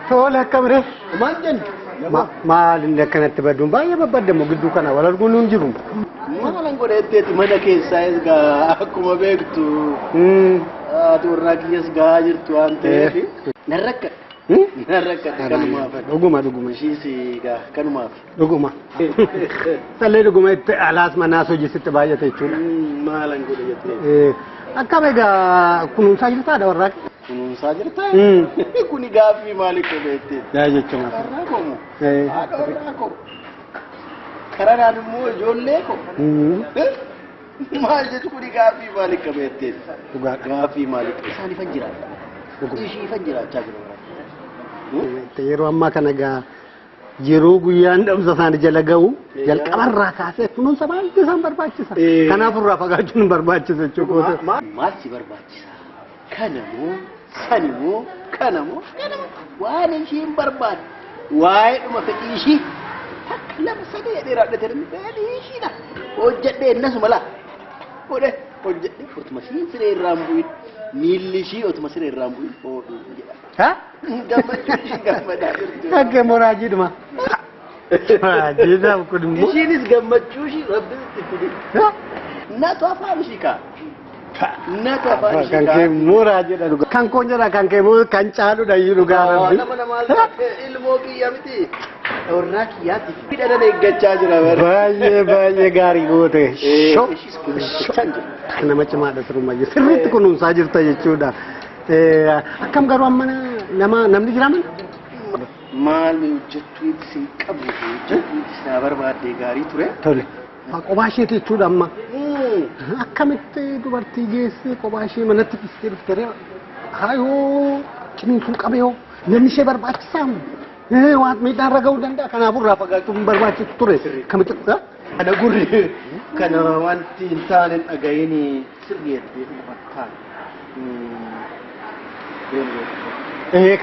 Tola akkam ree? Maal jennu? Maal inni akkanatti baduun baay'ee babbadamu gidduu kana wal arguun hin jiru. Maalan godhetteeti mana keessaa egaa akkuma beektu haati warraa kiyyas gahaa jirtu waan ta'eef nan rakkadha. Nan rakkadha kanumaaf. Dhuguma dhuguma. Ishiis egaa kanumaaf. Dhuguma. Sallee dhuguma itti alaas manaas hojii sitti baay'ate jechuudha. Maalan godhe jettee. Akkam egaa kunuunsaa jirtaadha warraa? Kunuunsaa jirtaa? Kuni gaaffii maaliif godhettee? Yaa jechuudha. Warraa koo haadha warraa koo. Kararaan immoo ijoollee koo. Maal jechu kuni gaaffii maaliif qabeettee? Dhugaadha. Gaaffii maaliif isaaniifan jiraadha. Ishiifan jiraachaa jira. Yeroo ammaa kana egaa yeroo guyyaan dhamsa isaanii jala ga'u jalqabarraa kaasee kunuunsa baay'ee isaan barbaachisa. Kanaaf irraa fagaachuun hin barbaachisu jechuudha. Maal si barbaachisa? Kana moo sani moo kana moo kana moo waan ishiin barbaaddu waa'ee dhuma fedhii ishii takka lama sadii jedhee raadhate namni fedhii ishiidha. Hojjedhee innasuma laa. Godhe hojjedhee otuma ishiin siree irraa hin bu'in miilli ishii otuma siree irraa hin bu'in hodhu jedha. Ha? Gammachuu ishii gammadaa jirtu. Akka moraajiidhuma. Raajiidhaaf kun immoo. Ishiinis gammachuu ishii rabbi itti fide. Natu afaan ishii kaa. Natu afaan ishii Kan kaa. kee immoo raajiidha dhugaa. Kan koon jedha kan kee immoo kan caaludha iyyuu dhugaa rabbi. Nama namaa ilmoo kiyya miti. Warraa kiyyaatti hidha nan eeggachaa jira bara. Baay'ee baay'ee gaarii goote. Ishiis kunuunsachaa jira. Nama cimaadha sirumayyuu. Sirriitti kunuunsaa jirta jechuudha. Akkam garuu amma nama namni jira mana? Maal hojjechuu itti sin qabu hojjechuu itti sinaa barbaadde gaarii ture. Tole. Kophaa isheeti jechuudha amma. Akkamitti dubartii geessee kophaa ishee manatti dhistee dhufte ree? Haayoo ciniinsuun qabee hoo namni ishee barbaachisaa waan miidhaan irra ga'uu danda'a kanaafuu irraa fagaachuun hin barbaachisu ture. Kamitti Kana gurri kana wanti hin taane dhaga'iin sirrii jettee dhuguma taane.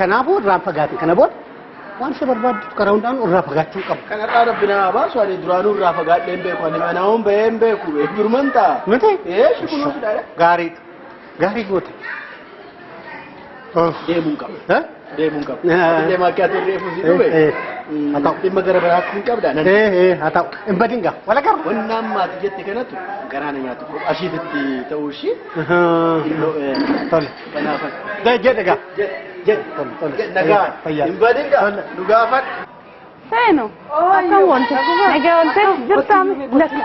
Kanaafuu irraa fagaate kana booda waan ishee barbaaddu karaa hundaan irraa fagaachuu qabu. Kanarraa rabbi naa baasu ani duraanuu irraa fagaadhee hin beeku ani manaa bahee hin beeku duruman ta'a. Miti? Ee shi kunuunsuudha. Gaariidha. Gaarii goote. Deemuun qaba. Deemuun qaba. Deemaa akka ati reefu si dhufe. Haa ta'u. Dhimma gara biraatti hin qabda. Haa ta'u. Hin badin gaa. Wal agarra. Wanni ammaati jette kanatu garaa na nyaatu ashiititti ta'uu ishii. Tole. Kanaafan. Jedhe gaa. Jedhe. Tole tole. Nagaa. Fayyaa. Hin badin gaa. Nu gaafadhu. Seenu. Akkam wante? Nagaa wante? Jirtaa? Lakki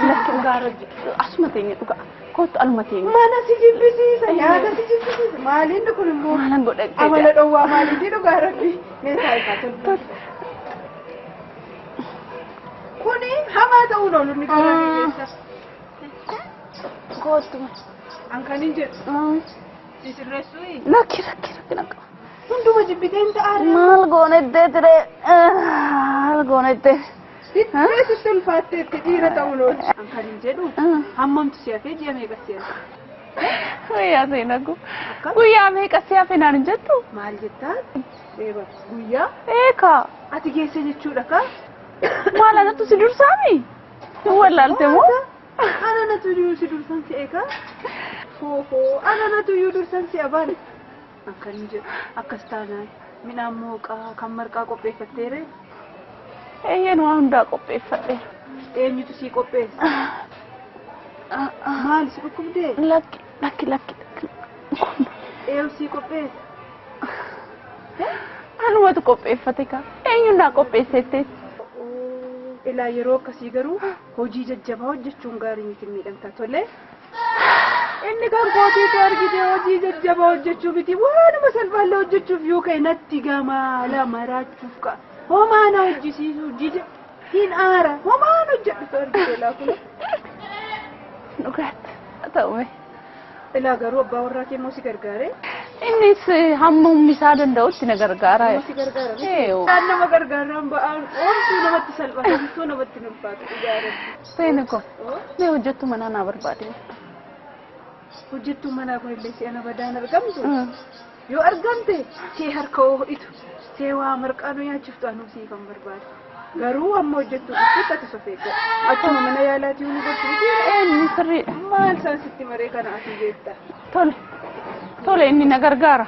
lakki lakki. Asuma teenya dhugaa. Kottu aluma teenya. Mana si jibbisiisa, nyaata si jibbisiisa. Maaliin kun immoo? Maalan godhadhe? Amala dhowwaa maaliitii dhugaa rabbi. Meeshaa isaa tolfa. Kuni hamaa ta'uun oolu inni garaa keessa. Kottu. An kan hin jedhu. Si sirreessuu? Lakki lakki lakki lakki. Hunduma jibbitee hin ta'aa. Maal goonettee ture? Maal goonettee? Sitti sitti ulfaatteetti dhiira ta'uun oolu. An kan hin jedhu hammamtu si hafee ji'a meeqa si hafe? Guyyaa seenagu. Guyyaa meeqa si hafe naan hin jettu? Maal jettaa? Eeba guyyaa Eekaa. ati geesse jechuudha kaa? Maal anatu si dursaami? Hin wallaalte moo? Ana natu iyyuu si dursan si eegaa? Foofoo ana natu iyyuu dursan si abaan. An kan hin jedhu akkas taanaan midhaan mooqaa kan marqaa qopheeffatteere? Eeyyeen waan hundaa qopheeffadheera. Eenyutu sii qopheesse? Maal si dhukkubdee? Lakki lakki lakki lakki. Eenyu sii qopheesse? Anumatu qopheeffate kaa. Eenyuun naa qopheessettee? Ilaa yeroo akkasii garuu hojii jajjabaa hojjechuun gaarii miti miidhamta tole. Inni kan kootiitu argite hojii jajjabaa hojjechuu miti waanuma salphaallee hojjechuuf yoo ka'e natti gamaa lama raachuuf ka'a. Homaa na hojjisiisuu jija hin aara homaan hojjedhu argite ilaa kun. Dhugaatti haa ta'u mee. Ilaa garuu abbaa warraa kee immoo si gargaare. Innis hamma humni isaa danda'utti na gargaara. Immoo si gargaara. Waan nama gargaaraan ba'aan oomtuu namatti salphata homtuu namatti hin ulfaatu dhugaa rabbi. Seeni ko. Mee hojjettuu manaa naa barbaade. Hojjettuun manaa kun illee si'a na badaan argamtu. Yoo argamte see harka hodhitu see waa marqaa nu nyaachiftu anuu sii kan barbaadu. Garuu amma hojjettuu dhuftutti ati of eeggadhu. Achuma mana yaalaatii nu gochuu miti. Inni sirriidha. Maal isaan sitti maree kana ati beekta? Tole. Tole inni na gargaara.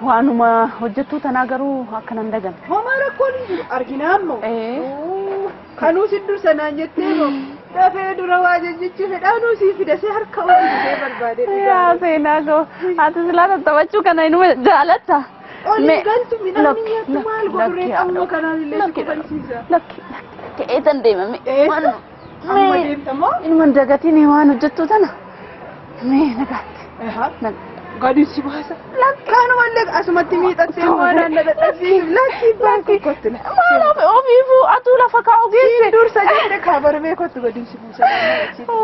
Waanuma hojjettuu tanaa garuu akkana hin daganne. Homaa rakkoon hin jiru arginaa ammoo. Kanuu si dursa naan jettee moo dafee dura waa jechuu fedhaanuu sii fidasee harka oolchee barbaade. Yaa seenaa koo ati silaa tattaphachuu kana inuma jaalatta. Oli galtu midhaan nyaattu maal godhuree qaama kanaan illee si kofalchiisa. Lakki ka'eetan deemame. Eessa? Amma deemta moo? Inuma hin dagatiin waan hojjettuu tana. Mee nagaatti. Gadi si baasa. Kanumallee asumatti miidhattee waan na dadhabsiif lakki baakii kottu. Maal ofiifuu atuu lafa kaa'u geesse. Siin dursa jette kaabarmee kottu gadi si buusa.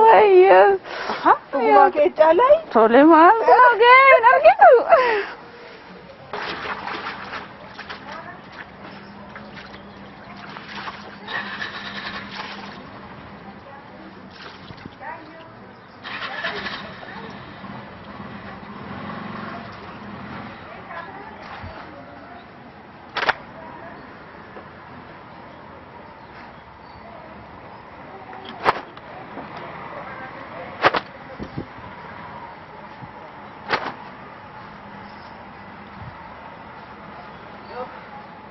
Wayyoo. Dhugumaa kee caalaa. Tole maal gee hin argitu.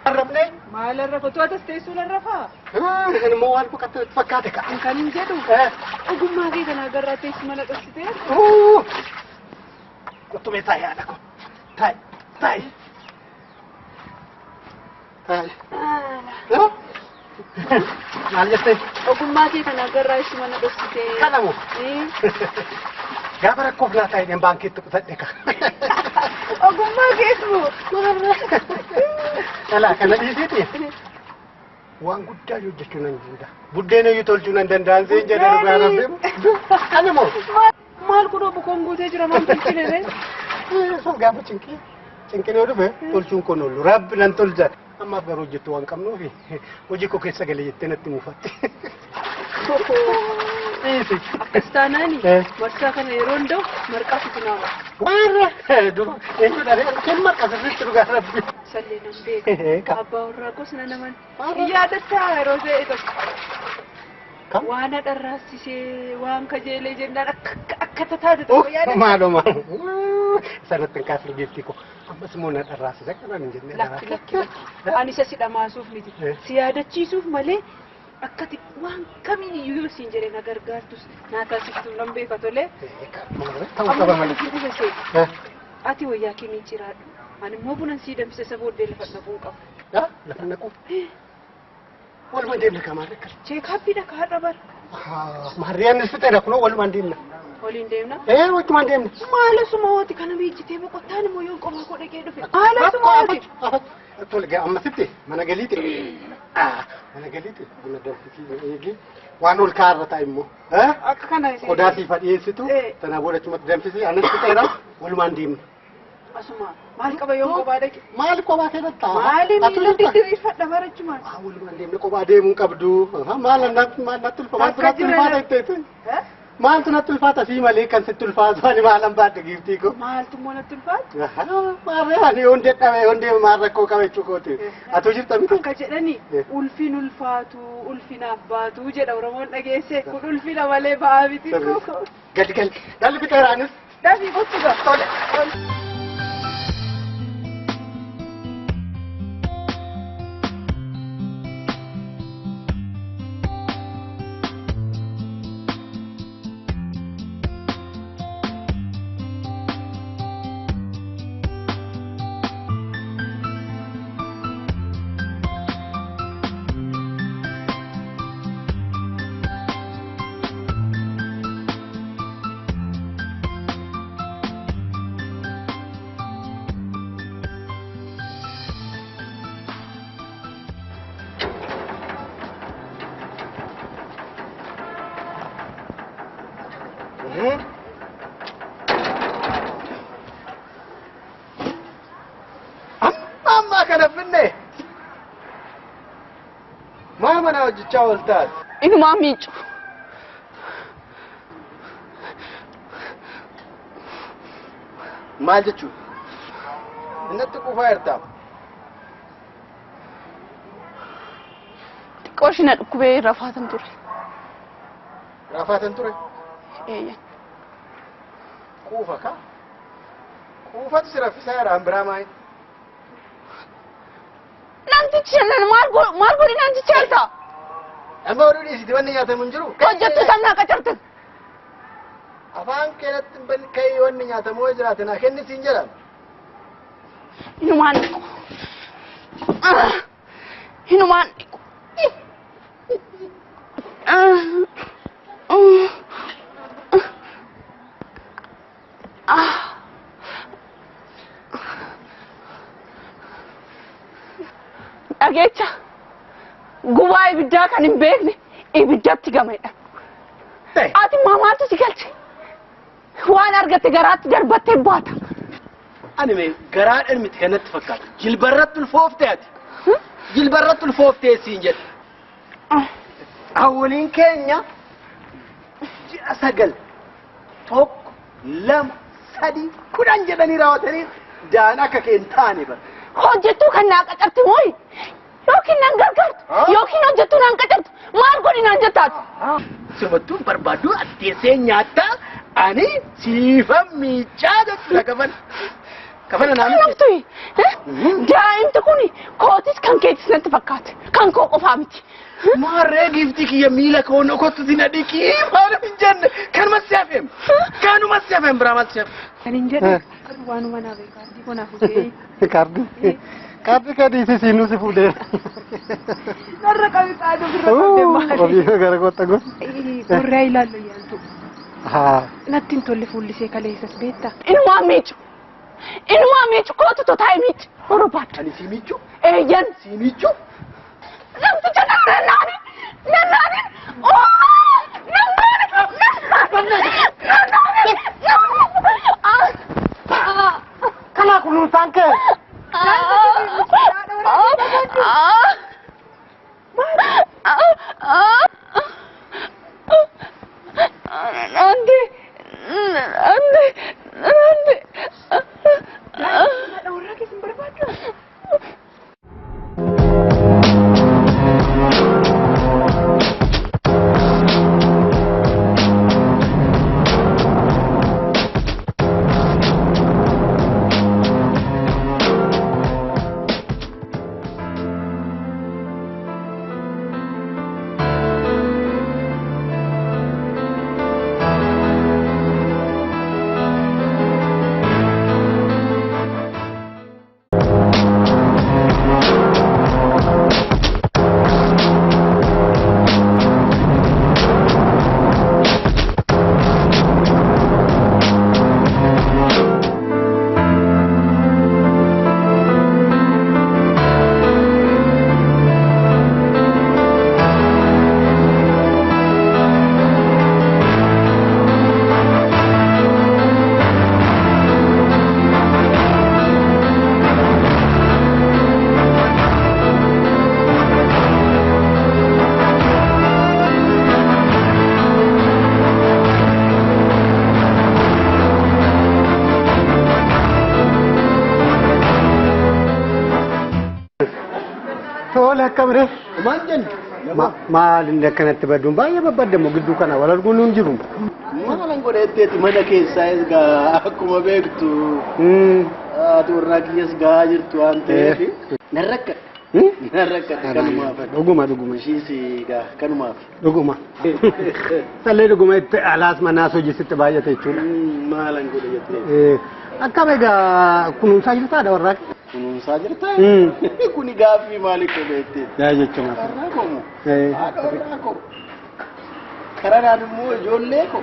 Arrabnee? Maal arrafa? To'atas teessuun arrafaa? Immoo waan boqotte fakkaate ka'a. Kan hin jedhu ogummaa kee kana agarraa teessuma na dhoksitee. Qottumee taa'i haadha koo. Taa'i taa'i. Taa'i. Maal jettee? Ogummaa kee kana agarraa teessuma na dhoksitee. Kana moo? Gaafa rakkoof naa taa'ee baankiitti qutadhe ka. Ogummaa keetu. Dhalaa kana dhiisiiti. Waan guddaa hojjechuu nan danda'a. Buddeena iyyuu tolchuu nan danda'an seen jedhe dhugaa rabbi. Ani moo? Maal kun obbo koon guutee jira maal tolchine ree? Sun gaafa cinqii. Cinqin yoo dhufe tolchuun kun oolu. Rabbi nan tolcha. Ammaaf garuu hojjettu waan qabnuufi hojii koo keessa galee jettee natti muufatti. Dhiisi. Akkas taanaani marsaa kana yeroo hunda'u marqaa fitinaama. Warra dura eenyudha ree? Kan marqa sirriitti dhugaa rabbi. Sallee nan beeka. Abbaa warraa kos na naman. Yaadataa yeroo ta'e tokko. Waan dharraasisee waan kajeelee jennaan akka tataate tokko yaadata. Maaloo maaloo. Sanatti hin kaasne giiftii koo. Ammas immoo na dharraasise kanaan hin jenne. Lakki lakki lakki. Ani isa si dhamaasuuf miti. Si yaadachiisuuf malee akkati waan kamiin iyyuu yoo siin jedhee na gargaartus naa taasiftu nan beeka tolee. Ta'uu qaba malee. Ati wayyaa kee miiciraadhu. Ani immoo bunan sii danfisa isa booddee lafa dhaquu qaba. Lafa dhaquu? Walumaan deemna kaa maarree akkana. Cheekaappiidha ka har'a bara. Maarree anis fixeera kunoo walumaan deemna. Waliin deemna? Ee walumaan deemna. Maal asuma hooti kana miicitee boqottaan immoo yoon qofaa koo dhaqee dhufe. Maal asuma hooti? Tole gaa ammasitti mana galiiti. Mana galiiti buna danfisii eegi waan ol kaarra ta'a immoo. Akka kana Qodaa siif dhiyeessitu sanaa booda achumatti danfisii anis fixeera walumaan deemna. Asuma maal qaba yoon kophaa dhaqe? Maal kophaa keessatti ta'a? Maali miila didiriirfadha barachumaan. Walumaan deemne kophaa deemuu qabdu. Maal natti ulfaata? Maaltu natti ulfaata jetteetu? Maaltu natti ulfaata sii malee kan sitti ulfaatu ani maalan baadhe giiftii koo. Maaltu immoo natti ulfaatu? Maarree ani yoon dadhabe yoon deeme maal rakkoo qaba jechuu kooti. Atoo jirta miti? Akka jedhani ulfin ulfaatu ulfinaaf baatu jedha Oromoon dhageesse kun ulfina malee ba'aa miti. Gali gali gali fixeeraanis. Dafii kottu gaa. Tole. Amma kana finne. Maa mana hojjechaa ooltaati? Inumaa miicu. Maal jechuudha? Innatti quufaa jirtaa? Xiqqoo ishii na dhukkubee rafaatan ture. Rafaatan ture? Eeyyan. Quufa ka? Quufatu si raffisaa jira an biraa maayi? Namtichi maal godhinaan jechaa Amma oduu dhiisiti wanni nyaatamu hin jiru. Hojjettu sanaa qacartan. Afaan keetti ka'ii wanni nyaatamu yoo jiraate naa kenni siin jedhama. Hinumaan dhiqu. Hinumaan dhiqu. Dhageecha gubaa ibiddaa kan hin beekne ibiddatti gameedha. Ati maaltu si galche? Waan argatte garaatti darbattee baata. Ani mee garaadhaan miti kanatti fakkaatu. Jilbarratti ulfooftee ati. Jilbarratti ulfooftee siin jedhe. Awwaliin keenya ji'a 9 1 2 3 10 jedhanii raawwatanii daan akka kee hin taane bara. Hojjettuu kan naa qacarti mooyi? Yookiin nan gargaartu yookiin hojjettuu naan qacartu maal godhi naan jettaati? Simattuun barbaaddu ati teessee nyaattaa ani siifan miicaa jechuudha kafana. Kafana naa miti. Naftuyi daa'imti kun kootis kan keetis natti fakkaate kan koo qofaa miti. Maarree giiftii kiyya miila koo nokottu na dhiqii maaliif hin jenne kanuma si hafeem kanuma si hafeem biraa maal si hafe. Kan hin jedhe waanuma naa beekaa kaardii koo naa fuudhee. Kaardii kaardii kee dhiisii siinuu si fuudheera. Narra qabi qaaduu birra qabdee maali? Ofii gara kootta gosa. Gorraa ilaallu yaaltu. Haa. Natti hin tolle fuullisee kaleessas beektaa? Inumaa miicu. Inumaa miicu kootu totaa'e miicu. Barbaaddu. Ani si miicu Eeyyan. si miicu. Namticha nannaani nannaani nannaani nannaani nannaani. Kanaa kunuunsaan kee. Andi andi andi. Haadha warraa keessa hin barbaaddu? Tole akkam ree? Maal jennu? Maal inni akkanatti badduun baay'ee babbaadamu gidduu kana wal arguun hin jiru. Maalan godhetteeti mana keessaa egaa akkuma beektu haati warraa kiyyas gahaa jirtu waan ta'eef nan rakkadhe. Nan rakkadhe kanumaaf. Dhuguma dhuguma. Ishiis egaa kanumaaf. Dhuguma. Sallee dhuguma itti alaas manaas hojii sitti baay'ate jechuudha. Maalan godhe jettee. Akkam egaa kunuunsaa jirtaadha warraa? Kunuunsaa jirtaa? Kuni gaaffii maalii qabeetti? Yaa jechuudha. Warraa koo moo? Haadha warraa koo. Karanaan immoo ijoollee koo.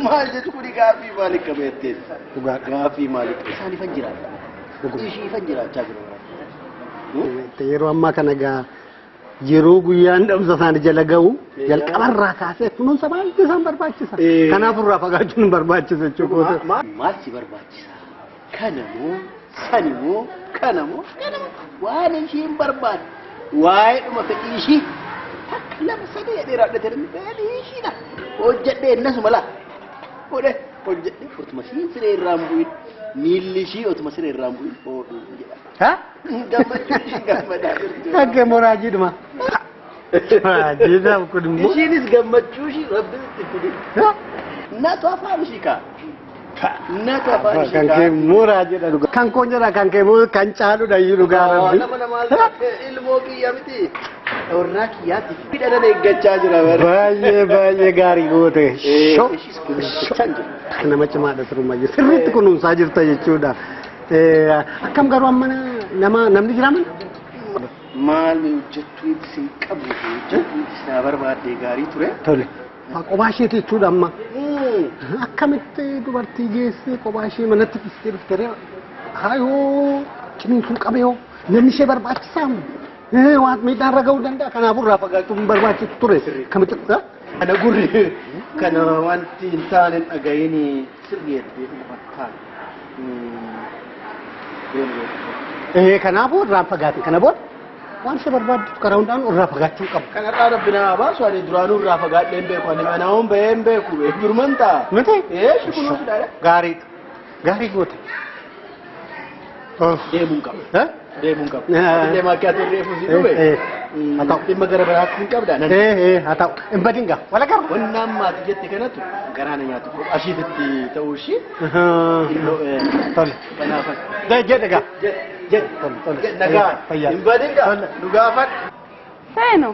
Maal jechu kuni gaaffii maalii qabeetti? Dhugaadha. Gaaffii maalii qabe? Isaan ifan jiraata. Ishii ifan jiraachaa jiru. Yeroo ammaa kana egaa yeroo guyyaan dhamsa isaanii jala ga'u jalqabarraa kaasee kunuunsa baay'ee isaan barbaachisa. Kanaaf irraa fagaachuun hin barbaachisu jechuudha. Maal si barbaachisa? Kana moo sani moo kana moo kana moo waan ishiin barbaaddu waa'ee dhuma fedhii ishii 1 2 3 jedhee raadhate fedhii ishiidha. Hojjedhee innasuma laa godhe hojjedhee otuma ishiin siree irraa hin bu'in miilli ishii otuma siree irraa hin bu'in hodhu jedha. Ha? Gammachuu ishiin gammadaa jirti. Akka moraajiidhuma. Raajiidhaaf kun immoo. Ishiinis gammachuu ishii rabbi itti fide. Natu afaan ishii kaa. Natu afaan ishee Kan kee mooraa jedha dhugaa. Kan koon jedha kan kee moo kan caaludha iyyuu dhugaa rabbi. Nama namaa ilmoo kiyya miti. Warraa kiyyaatti hidhatan eeggachaa jira bara. Baay'ee baay'ee gaarii goote. Ishis kunuunsachaa jira. Nama cimaadha sirumayyuu. Sirriitti kunuunsaa jirta jechuudha. Akkam garuu amma nama namni jira mana? Maal hojjechuu isin qabu hojjechuu isin barbaadde gaarii ture. Tole. Kophaa isheeti jechuudha amma. Akkamitti dubartii geessee kophaa ishee manatti dhiistee dhufte ree? Haayoo ciniinsuu qabee hoo namni ishee barbaachisaa moo? Waan miidhaan irra ga'uu danda'a. Kanaafuu irraa fagaachuun barbaachisu ture. Kamitti? Kana gurri kana wanti hin taane dhaga'iin sirrii hedduu dhuunfataan. Kanaafuu irraan fagaate. Kana booda waan ishee barbaaddu karaa hundaan irraa fagaachuu qabu. Kanarraa rabbi naa baasu ani duraanuu irraa fagaadhee hin beeku ani manaa bahee hin beeku durman ta'a. Miti? Shi kunuunsuudha. Gaariidha. Gaarii goote. Deemuun qaba. Deemuun qaba. Deemaa akka ati reefu si dhufe. Haa ta'u. Dhimma gara biraatti hin qabda. Haa ta'u. Hin badin gaa. Wal agarra. Wannaan maatii jette kanatu garaa na nyaatu ashiititti ta'uu ishii. Tole. Kanaaf. Jedhe gaa. Jedhe. Tole tole. Nagaa. Fayyaa. Hin badin gaa. Nu gaafadhu. Seenu.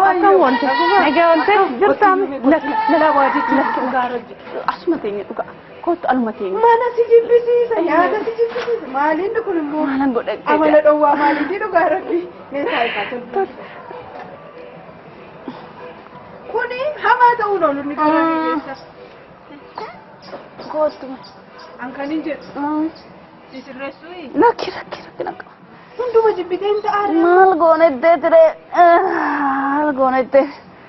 Akkam oolte? Nagaa oolte? Jirtaame? Lakki lakki lakki. Asuma teenya dhugaa. Kottu aluma teenya. Mana si jibbisiisa, nyaata si jibbisiisa. Maaliin kun immoo? Maalan godhadhe? Amala dhowwaa maaliitii dhugaa rabbi. Meeshaa ifaa tolfa. Kuni hamaa ta'uun oolu inni karaa keessa. Kottu. An kan hin jedhu. Si sirreessuu? Lakki lakki lakki lakki. Hunduma jibbitee hin ta'aa. Maal goonettee ture? Maal goonettee?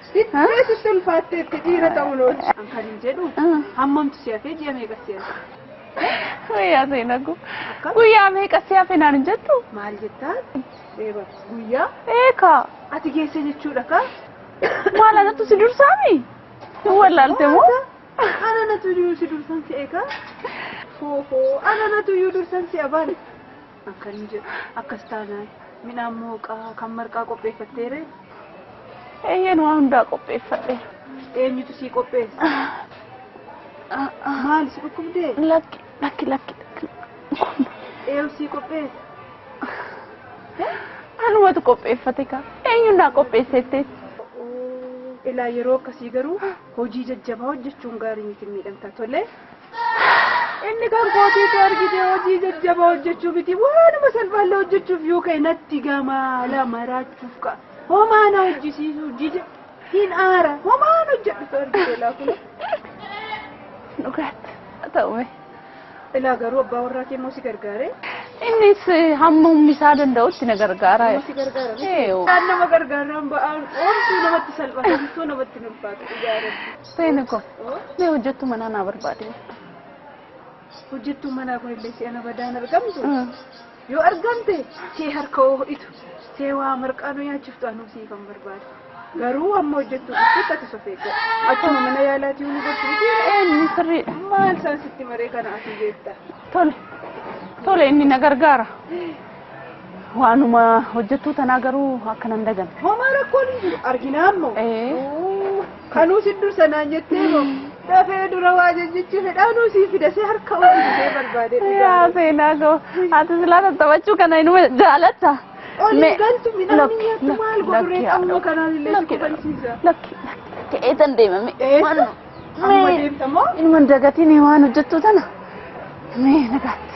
Sitti sitti ulfaatteetti dhiira ta'uun oolu. An kan hin jedhu hammamtu si hafee ji'a meeqa si hafe? Guyyaa seenaa kun. Guyyaa meeqa si hafe naan hin jettu? Maal jettaa? Eeba guyyaa Eekaa. ati geesse jechuudha kaa? Maal anatu si dursaami? Hin wallaalte moo? Ana natu iyyuu si dursan si'e kaa? Foofoo ana natu iyyuu dursan si'a baane. An kan hin jedhu akkas taanaan midhaan mooqaa kan marqaa qopheeffatteere Eeyyeen waan hundaa qopheeffadheera. eenyutu sii qopheesse? Maal si dhukkubdee? Lakki lakki lakki lakki. Eenyu sii qopheesse? Anumatu qopheeffate kaa. Eenyuun naa qopheessettee? Ilaa yeroo akkasii garuu hojii jajjabaa hojjechuun gaarii miti miidhamta tole. Inni kan kootiitu argite hojii jajjabaa hojjechuu miti waanuma salphaallee hojjechuuf yoo ka'e natti gamaa lama raachuuf ka'a. Homaa na hojjisiisu jija hin aara homaan hojjedhu argite ilaa kun. Dhugaatti haa ta'u mee. Ilaa garuu abbaa warraa kee immoo si gargaare. Innis hamma humni isaa danda'utti na gargaara. Immoo si gargaara. Eeyyoo. Waan nama gargaaraan ba'aan oomtuu namatti salphata homtuu namatti hin ulfaatu dhugaa. Seeni ko. Mee hojjettu manaa naa barbaade. Hojjettuun manaa kunillee si'a badaan argamtu. Yoo argamte see harka ho'itu see waa marqaa nu nyaachiftu anuu sii kan barbaadu. Garuu amma hojjettuu dhuftutti ati of eeggadhu. Achuma mana yaalaatii nu gochuu miti. Inni sirriidha. Maal isaan sitti maree kana ati beekta? Tole. Tole inni na gargaara. Waanuma hojjettuu tanaa garuu akka nan dagan. Homaa rakkoon hin jiru arginaa ammoo. Kanuu si dursa naan jettee moo dafee dura waa jechuu fedhaanuu sii fida see harka ho'itu see barbaade. Yaa seenaa koo ati silaa taphachuu kana inuma jaalatta. Oli galtu midhaan nyaattu maal godhuree qaama kanaan illee si kofalchiisa. Lakki ka'ee tan deemame. Eessa? Amma deemta moo? Inuma dagatiin waan hojjettuu tana. Mee nagaatti.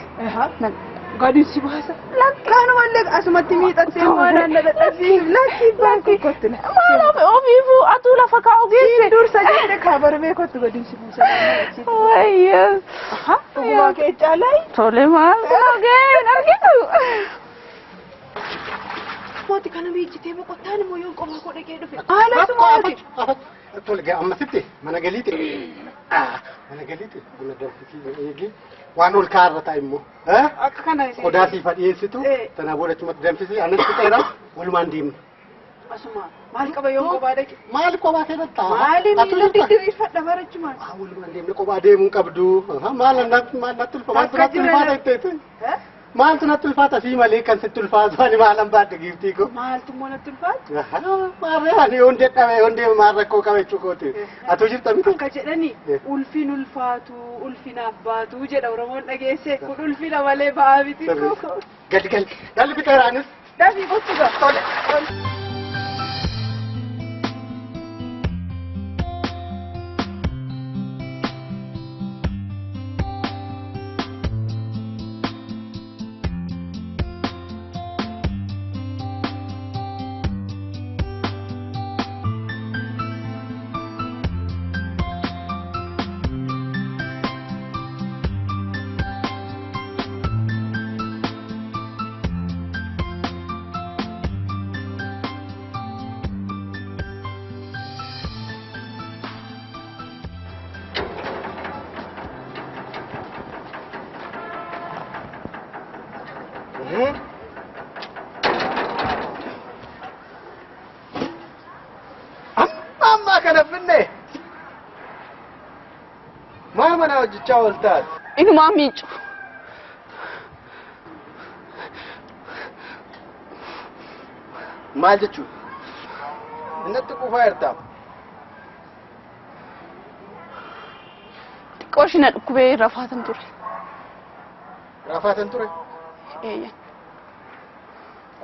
Gadi si baasa. Kanumallee asumatti miidhagsee waan na dadhabsiif lakki baakii kottu. Maal ofiifuu atuu lafa kaa'u geesse. Siin dursa jette kaabarbee kottu gadi si buusa. Wayyoo. Dhugumaa kee caalaa. Tole maal ga'een argitu. Mooti kana miijjitee boqottaan immoo yoo qofaa koo dhaqee dhufe. Haala sumaati. Tole ammasitti mana galiiti. Mana galiiti buna danfisii eegi waan ol kaarra ta'a immoo. Akka kana Qodaa siif dhiyeessitu tanaa booda achumatti danfisii anas fixeera walumaan deemna. Asuma maal qaba yoo kophaa dhaqe? Maal kophaa keessatti ta'a? Maali miila didiriirfadha barachumaan. Walumaan deemna kophaa deemuu qabdu. Maal natti maal natti ulfa maal natti ulfaata jetteetu. Maaltu natti ulfaata sii malee kan sitti ulfaatu ani maalan baadhe giiftii koo. Maaltu immoo natti ulfaatu? Maarree ani yoon dadhabe yoon deeme maal rakkoo qaba jechuu kooti. Atuu jirta miti? Akka jedhani ulfin ulfaatu ulfinaaf baatu jedha Oromoon dhageesse kun ulfina malee ba'aa miti. Gali gali gali fixeeraanis. Dafii gochuu qaba. Tole. Amma ammaa kana finne. Maa mana hojjechaa ooltaati? Inumaa miicu. Maal jechuudha? Innatti quufaa jirtaa? Xiqqoo ishii na dhukkubee rafaatan ture. Rafaatan ture? Eeyyan.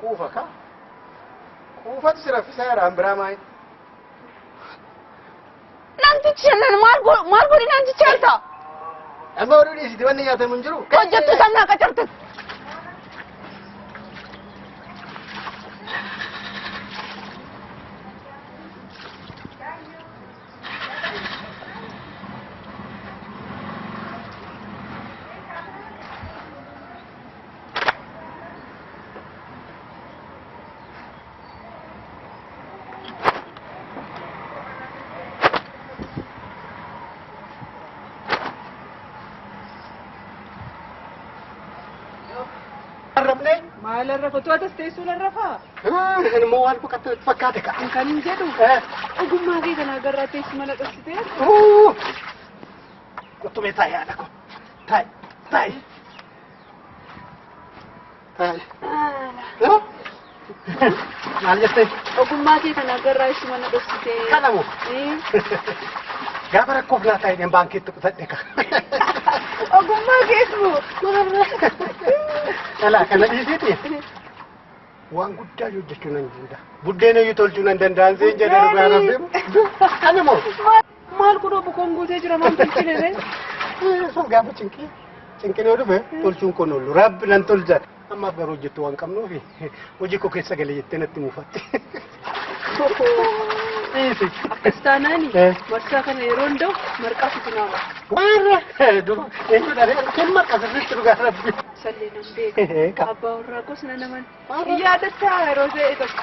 Quufa ka? Quufatu si raffisaa jira an biraa maali? Namtichi maal godhi namtichi harta? Amma oduu dhiisiti wanni nyaatamu hin jiru. Hojjettu sana qacarte. Arrabnee? Maal arrafa? Tu atas teessuu arrafaa? Ani immoo waan fakkaate ka'a. Kan hin jedhu ogummaa kee kana agarraa teessuma na dhoksitee. Qottumee taa'i haadha koo. Taa'i taa'i. Taa'i. Maal jettee? Ogummaa kee kana agarraa teessuma na dhoksitee. Kana moo? Gaafa rakkoof naa taa'e baankiitti qutadhe ka. Ogummaa kees moo? Dhalaa kana dhiisiiti. Waan guddaa hojjechuu nan danda'a. Buddeena iyyuu tolchuu nan danda'an seen jedhe dhugaa rabbi. Kana moo? Maal kun obbo koon guutee jira maal tolchine ree? Sun gaafa cinqii. Cinqin yoo dhufe tolchuun kun oolu. Rabbi nan tolcha. Ammaaf garuu hojjettu waan qabnuufi hojii koo keessa galee jettee natti muufatti. Dhiisi. Akkas taanaani marsaa kana yeroo hunda'u marqaa situ naa ba'a. Warra dura eenyudha ree? Kan marqa sirriitti dhugaa rabbi. Sallee nan beeka. Abbaa warraa kos na naman. Yaadattaa yeroo ta'e tokko.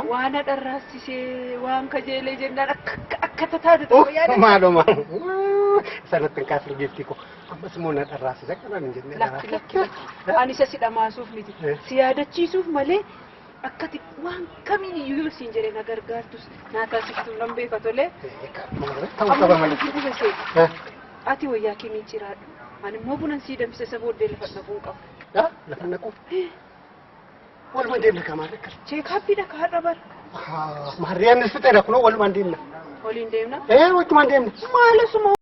Waan dharraasisee waan kajeelee jennaan akka tataate tokko yaadatta. Maaloo maaloo. Sanatti hin kaasne giiftii koo. Ammas immoo na dharraasise kanaan hin jenne. Lakki lakki lakki. Ani isa si dhamaasuuf miti. Si yaadachiisuuf malee akkati waan kamiin iyyuu yoo siin jedhee na gargaartus naa taasiftu nan beeka tolee. Ta'uu qaba malee. Ati wayyaa kee miiciraadhu. Ani immoo bunan sii danfisa isa booddee lafa dhabuun qabu. Lafa naqu. Walumaan deemna kaa maarree akkana. Cheekaappiidha kaa har'a bara. Maarree anis fixeera kunoo walumaan deemna. Waliin deemna? Walumaan deemna. Maal asuma